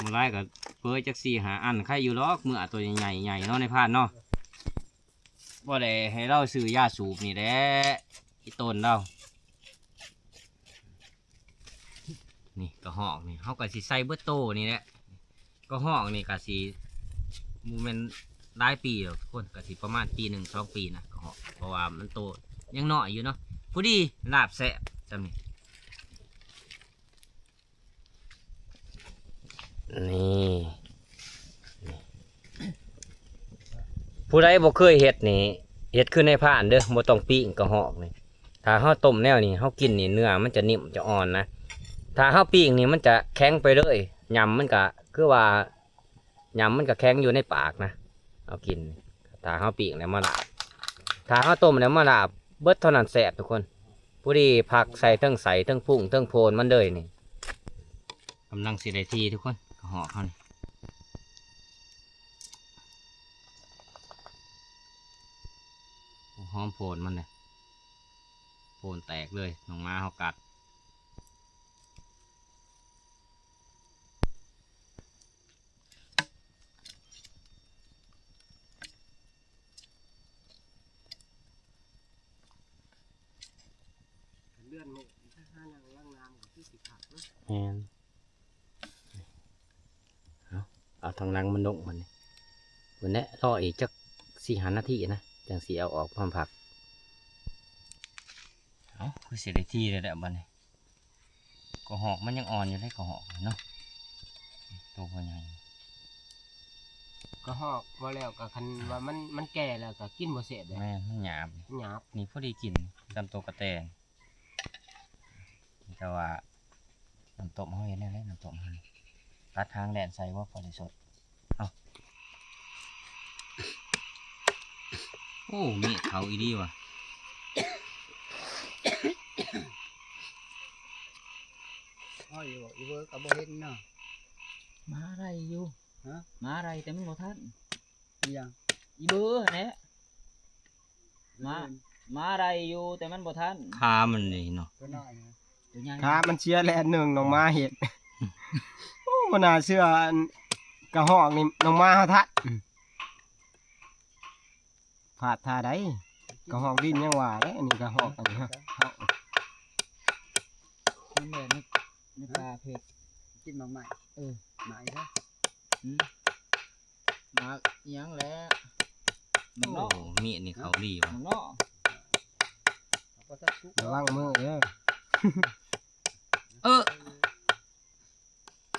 ບໍ່ໄຫຼກະເປີຈັກສີ່ຫ້າອັນ ໄຄຢູ່ດອກ ເມືອໂຕໃຫຍ່ໆເນາະ ນາຍພານເນາະ ບໍ່ໄດ້ໃຫ້ລາວຊື້ຢາສູບນີ້ແຫຼະ ອີ່ຕົນລາວ ນີ້ກະຮອກນີ້ ເຮົາກະຊິໃສ່ເບິດໂຕນີ້ແຫຼະ ກະຮອກນີ້ກະຊິບໍ່ແມ່ນຫຼາຍປີດອກທຸກຄົນ ກະຊິປະມານປີໜຶ່ງສອງປີນະ ກະຮອກ ເພາະວ່າມັນໂຕຍັງນ້ອຍຢູ່ເນາະ ພໍດີລາບແຊບຊ່ຳນີ້ ນີ້ ນີ້ ນີ້ ຜູ້ໃດບໍ່ເຄີຍເຮັດນີ້ ເຮັດຄືນາຍພານເດີ້ ບໍ່ຕ້ອງປີ້ງກະຮອກນີ້. ຖ້າເຮົາຕົ້ມແນວນີ້ ເຮົາກິນນີ້ເນື້ອມັນຈະໜິ່ມຈະອ່ອນນະ. ຖ້າເຮົາປີ້ງນີ້ມັນຈະແຂງໄປເລີຍ ຫຍ້ຳມັນກະຄືວ່າ ຫຍ້ຳມັນກະແຂງຢູ່ໃນປາກນະ ເຮົາກິນ. ຖ້າເຮົາປີ້ງແລ້ວມາລາບ ຖ້າເຮົາຕົ້ມແລ້ວມາລາບ ເບິດເທົ່ານັ້ນແຊບທຸກຄົນ. ພໍດີຜັກໃສ່ເທິງໄສ້ເທິງພຸ້ງເທິງໂພນມັນເລີຍນີ້. ກຳລັງຊິໄດ້ທີ່ທຸກຄົນ ກະຮອກເຮົານີ້ ຫອມໂພນມັນເດ້ ໂພນແຕກເລີຍ ນ້ອງໝາເຮົາກັດ. ເດືອນນີ້ ຖ້າຫານັ່ງລ້າງນ້ຳກໍຄືຊິຄັກເນາະ. ແມ່ນ. ເອົາ ເອົາທາງຫຼັງມັນລົງບັດນີ້ ພຸ້ນແຫຼະ ລໍອີກຈັກສີ່ຫ້ານາທີນະ ຈັ່ງຊິເອົາອອກມາພັກ. ເອົາ ຄືຊິໄດ້ທີ່ແລ້ວແຫຼະບັດນີ້. ກະຮອກມັນຍັງອ່ອນຢູ່ເດ້ ກະຮອກເນາະ ໂຕບໍ່ໃຫຍ່. ກະຮອກພໍແລ້ວ ກະຄັນວ່າມັນ ມັນແກ່ແລ້ວກະກິນບໍ່ແຊບເດ້. ແມ່ນ ມັນຫຍາບ ມັນຫຍາບ. ນີ້ພໍດີກິນ ສ່ຳໂຕກະແຕ. ແຕ່ວ່ານ້ຳຕົ້ມເຮົາເຮັດແນວໃດ ນ້ຳຕົ້ມເຮົານີ້ ຕັດຫາງແລ່ນໃສ່ບໍ່ ພໍໄດ້ສົດ. ເອົາ ໂອ້ ມີດເຂົາອີ່ຫຼີວ່າ. ພໍຢູ່ບໍ່ ອີເວີກະບໍ່ເຫັນເນາະ. ມາໄດ້ຢູ່ ຮະ ມາໄດ້ແຕ່ມັນບໍ່ທັນ. ອີຫຍັງ? ອີເວີຫັ້ນແຫຼະ ມາ ມາໄດ້ຢູ່ ແຕ່ມັນບໍ່ທັນ ຂາມັນນີ້ເນາະ ຕົວນ້ອຍນະ ຕົວໃຫຍ່ ຂາມັນເສຍແລ່ນໜຶ່ງ ນ້ອງໝາເຮັດ. ໂອ້ ບໍ່ໜ້າເຊື່ອ ອັນກະຮອກນີ້ນ້ອງໝາເຮົາທັນ. ພາດທ່າໃດ ກະຮອກດິນຍັງວ່າເດ້ ອັນນີ້ກະຮອກ ອັນນີ້ຮະ ມັນແມ່ນໃນ ໃນປ່າເຜັດ ກິນໝາກໄມ້ ເອີ ໝາກອີກແລ້ວ ອືມ ໝາກອີຫຍັງແຫຼະ ໝາກເນາະ. ໂອ້ ມີດນີ້ເຂົາດີວ່າ ໝາກເນາະ ລະວັງມືເດີ້. ເອີ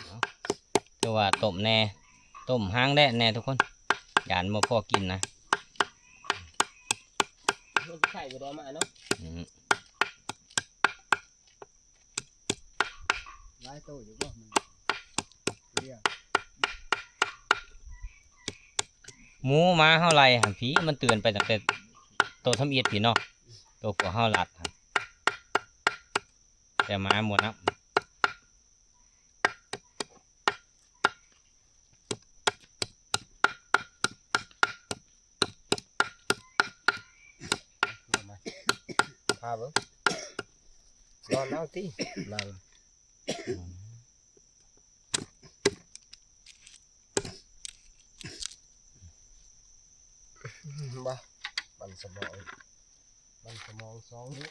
ເອົາ ຄືວ່າຕົ້ມແດ່ ຕົ້ມຫາງແດດແດ່ທຸກຄົນ ຢ້ານບໍ່ພໍກິນນະ. ໃສ່ບໍ່ໄດ້ມາເນາະ ອືມ ຫຼາຍໂຕຢູ່ບໍ່ ມັນເລີຍ. ໝູໝາເຮົາໄລ່ຫັ້ນພີ້ ມັນເຕືອນໄປຕັ້ງແຕ່ໂຕທຳອິດພີ້ເນາະ ໂຕພວກເຮົາລັດຫັ້ນ ແຕ່ໝາບໍ່ນັບ. ພາເບິ່ງ ນອນເອົາຕິ ນັ່ງ ບໍ່ ມັນສະໝອງ ມັນສະໝອງສອງນີ້.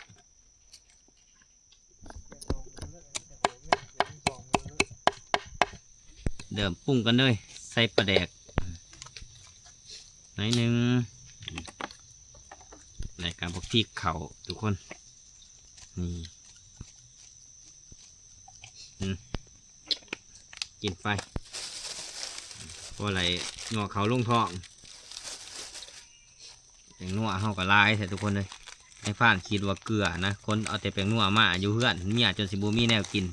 ເລີ່ມປຸງກັນເລີຍ ໃສ່ປາແດກໜ້ອຍໜຶ່ງ ແລ້ວກະບັກພິກເຂົ້າທຸກຄົນ ນີ້ ອືມ ກິນໄປ ພໍໄດ້ຍໍເຂົ້າລົງທ້ອງ. ແປ້ງນົວເຮົາກໍຫຼາຍແທ້ທຸກຄົນເອີຍ ໃຫ້ຟານຄິດວ່າເກືອນະ ຄົນເອົາແຕ່ແປ້ງນົວມາຢູ່ເຮືອນ ເມຍຈົນຊິບໍ່ມີແນວກິນ.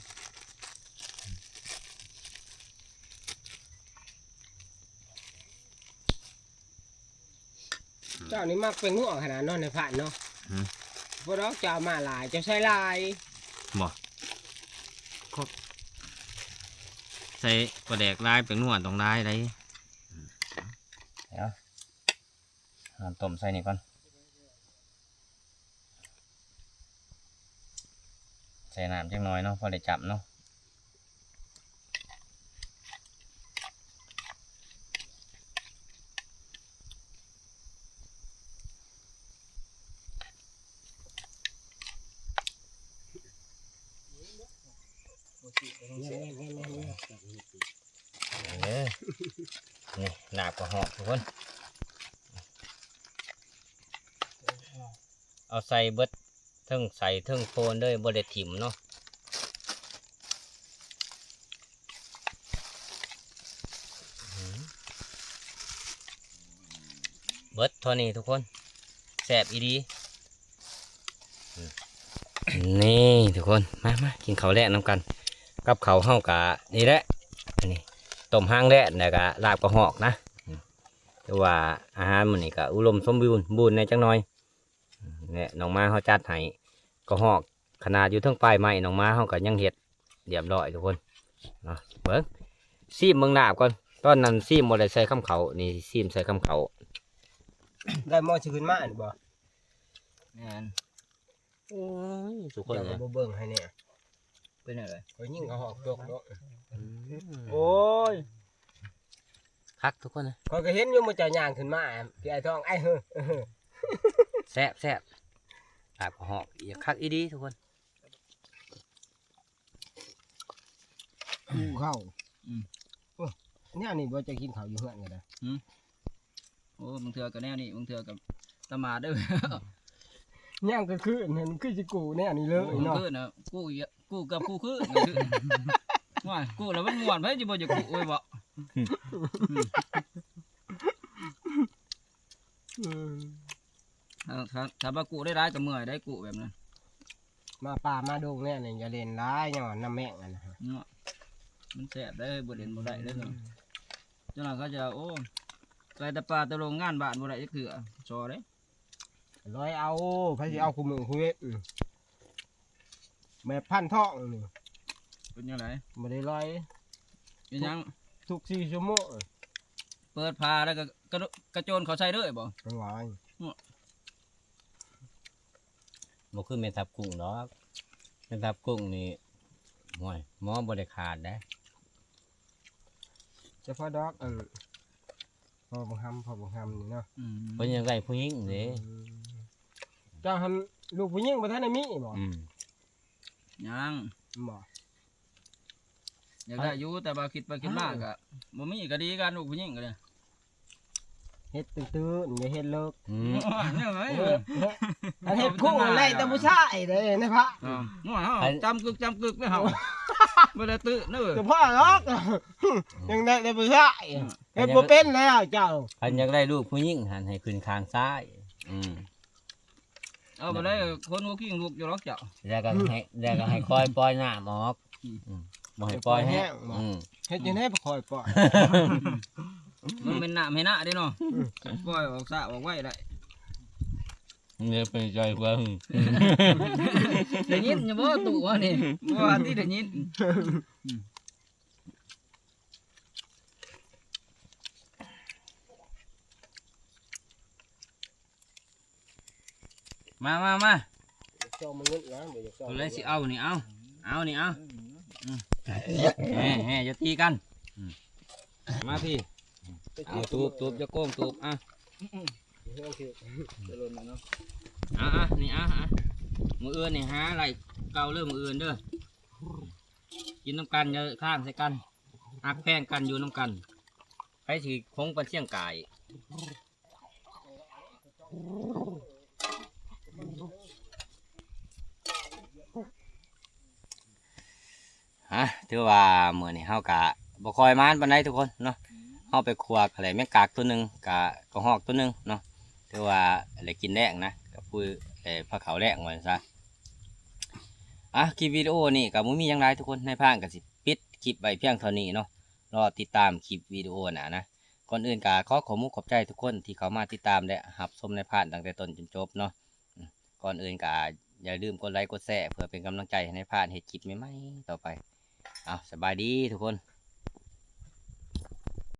ເຈົ້ານີ້ມັກແປ້ງນົວຂະໜາດເນາະ ໃນຟານເນາະ ຮຶ ບໍ່ດອກ ເຈົ້າເອົາມາຫຼາຍ ເຈົ້າໃສ່ຫຼາຍ ບໍ່ ໃສ່ປາແດກຫຼາຍ ແປ້ງນົວຕ້ອງຫຼາຍໃດ໋. ເອົາ ນ້ຳຕົ້ມໃສ່ນີ້ກ່ອນ ໃສ່ນ້ຳຈັກໜ້ອຍເນາະ ພໍໄດ້ຈ້ຳເນາະ. ເອີ ນີ້ ລາບກະຮອກທຸກຄົນ ເອົາໃສ່ເບິດ ເທິງໄສ້ເທິງໂພນເລີຍ ບໍ່ໄດ້ຖິ້ມເນາະ. ອືມ ເບິດເທົ່ານີ້ທຸກຄົນ ແຊບອີ່ຫຼີ. ນີ້ທຸກຄົນ ມາ ມາກິນເຂົ້າແລງນຳກັນ. ກັບເຂົ້າເຮົາກະນີ້ແຫຼະ ອັນນີ້ ຕົ້ມຫາງແດດ ແລ້ວກະລາບກະຮອກນະ. ອືມ ຖືວ່າອາຫານມື້ນີ້ກະອຸດົມສົມບູນ ບູນແດ່ຈັກໜ່ອຍ. ແລະ ນ້ອງໝາເຮົາຈັດໃຫ້ ກະຮອກ ຂະໜາດຢູ່ເທິງປາຍໄມ້ ນ້ອງໝາເຮົາກະຍັງເຮັດລຽບຮ້ອຍທຸກຄົນເນາະ. ເບິ່ງ ຊີມເບິ່ງລາບກ່ອນ. ຕອນນັ້ນຊີມບໍ່ໄດ້ໃສ່ຄຳເຂົ້າ ນີ້ຊີມໃສ່ຄຳເຂົ້າ. ໄດ້ໝໍ້ຊິຂຶ້ນມານີ້ບໍ່? ແມ່ນ. ໂອ້ຍ ທຸກຄົນເອີຍ ບໍ່ເບິ່ງໃຫ້ແດ່. ເປັນຈັ່ງໃດ? ຂ້ອຍຍິງເຂົາຮອກຕົກເນາະ. ອືມ ໂອ້ຍ ຄັກທຸກຄົນເອີຍ. ຂ້ອຍກໍເຫັນຢູ່ ມື້ເຈົ້າຍ່າງຂຶ້ນມາ ພີ່ອ້າຍທອງ ອ້າຍເຮີ ແຊບໆ. ລາບກະຮອກ ຄັກອີ່ຫຼີທຸກຄົນ. ຫິວເຂົ້າ. ອືມ ໂອ້ ແນວນີ້ບໍ່ ຈະກິນເຂົ້າຢູ່ເຮືອນກໍໄດ້. ອືມ ໂອ້ ບາງເທື່ອກໍແນວນີ້ ບາງເທື່ອກໍຕະໝາດເດີ້. ຍາມກາງຄືນຫັ້ນຄືຊິກູ້ແນວນີ້ເລີຍເນາະ. ໂອ້ ບາງຄືນນະ ກູ້ ກູ້ເກືອບຄູ່ຄືນ ໂອ້ຍ ກູ້ແລ້ວມັນມ່ວນ ໃຜຊິບໍ່ຢາກກູ້ເວີ້ຍເບາະ. ອືມ ເອີ ຖ້າ ຖ້າວ່າກູ້ໄດ້ຫຼາຍກໍເມື່ອຍໄດ໋ ກູ້ແບບນັ້ນ. ມາປ່າມາດົງແນວນີ້ຢ່າຫຼິ້ນຫຼາຍ ຍ້ອນນ້ຳແມງອັນນັ້ນເນາະ. ມັນແຊບໄດ໋ ບໍ່ຫຼິ້ນບໍ່ໄດ້ເດີ້. ອືມ ເຈົ້ານັ້ນເຂົາຈະ ໂອ້ ໄກແຕ່ປ່າແຕ່ດົງ ງານບ້ານບໍ່ໄດ້ຈັກເທື່ອ ຊໍເດ້. ລອຍເອົາ ໃຜຊິເອົາ ອືມ ຄູ່ມື້ຄູ່ເວັນ ແບບພັນທອງນີ້. ເປັນຈັ່ງໃດ? ບໍ່ໄດ້ລອຍ. ເປັນຫຍັງ? ທຸກ ທຸກສີ່ຊົ່ວໂມງ ເປີດຜ້າແລ້ວກໍ ກະ ກະໂຈນເຂົ້າໃສ່ເລີຍບໍ່? ລອຍ. ບໍ່ຄືແມ່ທັບກຸ້ງດອກ. ແມ່ທັບກຸ້ງນີ້ ໂອ້ຍ ໝໍບໍ່ໄດ້ຂາດເດ້. ສະເພາະດອກ ອັນ ພໍ່ບັງຫຳ ພໍ່ບັງຫຳນີ້ເນາະ. ອືມ ເພິ່ນຢາກໄດ້ຜູ້ຍິງເດ້. ອືມ ເຈົ້າຫັ້ນລູກຜູ້ຍິງບໍ່ທັນໄດ້ມີບໍ? ອືມ ຍັງ. ບໍ່ ຢາກໄດ້ຢູ່ ແຕ່ວ່າຄິດໄປຄິດມາກໍບໍ່ມີກໍດີ ການລູກຜູ້ຍິງກໍໄດ້. ເຮັດຕື່ນໆ ຢ່າເຮັດເລິກ. ອືມ ເຮັດ ອັນເຮັດຄູ່ໄດ້ແຕ່ຜູ້ຊາຍເດ້ ໃນພະ. ອ່າ ນ້ອຍເຮົາ ອັນ ຈຳກຶກ ຈຳກຶກເດ້ເຮົາ ບໍ່ໄດ້ຕື່ນເດີ ສະເພາະດອກ ຍັງໄດ້ແຕ່ຜູ້ຊາຍ. ອືມ ເຮັດບໍ່ເປັນແລ້ວເຈົ້າ. ຄັນຢາກໄດ້ລູກຜູ້ຍິງຫັ້ນ ໃຫ້ຂຶ້ນຂ້າງຊ້າຍ. ອືມ ເອົາໄປໄດ້ ຄົນຫົວຄິງລຸກຢູ່ດອກເຈົ້າ. ແລ້ວກໍໃຫ້ ແລ້ວກໍໃຫ້ຄ່ອຍປ່ອຍນ້ຳອອກ. ອືມ ອືມ ບໍ່ໃຫ້ປ່ອຍແຮງ. ອືມ ເຮັດຈັ່ງໃດບໍ່ຄ່ອຍປ່ອຍ? ມັນແມ່ນນ້ຳໃຫ້ນາເດ້ເນາະ. ອືມ ປ່ອຍອອກຊ້າອອກໄວໄດ້. ເດີ ໄປໃຈເບິ່ງ ໄດ້ຍິນຢູ່ບໍ່ຕູ້ວ່ານີ້? ບໍ່ວ່າຕິໄດ້ຍິນ. ອືມ ມາ ມາ ມາ ຢາກຊອກມະງຸດນະ ບໍ່ຢາກຊອກ. ຜູ້ໃດຊິເອົານີ້ເອົາ ເອົານີ້ເອົາ. ອືມ ແຮ ແຮ ຢ່າຕີກັນ. ອືມ ມາພີ້ ເອົາ ຕູບ ຕູບ ຢ່າໂກງ ຕູບ. ອ່ະ ເອີ ເອີ ຈະຫຼົ່ນແລ້ວເນາະ. ອ່ະ ອ່ະ ນີ້ ອ່ະ ອ່ະ ມື້ອື່ນນີ້ຫາໄລ່ເກົ່າເລີຍ ມື້ອື່ນເດີ. ກິນນຳກັນ ຢ່າຄ້າງໃສ່ກັນ ຮັກແພງກັນ ຢູ່ນຳກັນ ໃຜຊິຄົງປັນຊຽງກາຍ. ຮະ ຖືວ່າມື້ນີ້ເຮົາກະບໍ່ຄ່ອຍໝານປານໃດທຸກຄົນເນາະ. ເຮົາໄປຂົ້ວກະໄດ້ແມງກາກຕົວໜຶ່ງ ກະ ກະຮອກຕົວໜຶ່ງເນາະ. ຖືວ່າໄດ້ກິນແລງນະ ກະຄືໄດ້ພາເຂົ້າແລງວ່າຊັ້ນຊະ. ອ່ະ ຄລິບວິດີໂອນີ້ກະບໍ່ມີຫຍັງຫຼາຍທຸກຄົນ ນາຍພານກະຊິປິດຄລິບໄວ້ພຽງເທົ່ານີ້ເນາະ. ລໍຕິດຕາມຄລິບວິດີໂອໜ້ານະ. ກ່ອນອື່ນກະຂໍຂອບມຸກຂອບໃຈທຸກຄົນທີ່ເຂົ້າມາຕິດຕາມ ແລະ ຮັບຊົມນາຍພານຕັ້ງແຕ່ຕົ້ນຈົນຈົບເນາະ. ອືມ ກ່ອນອື່ນກະຢ່າລືມກົດໄລກົດແຊ ເພື່ອເປັນກຳລັງໃຈໃຫ້ນາຍພານເຮັດຄລິບໃໝ່ໆຕໍ່ໄປ. ເອົາ ສະບາຍດີທຸກຄົນ.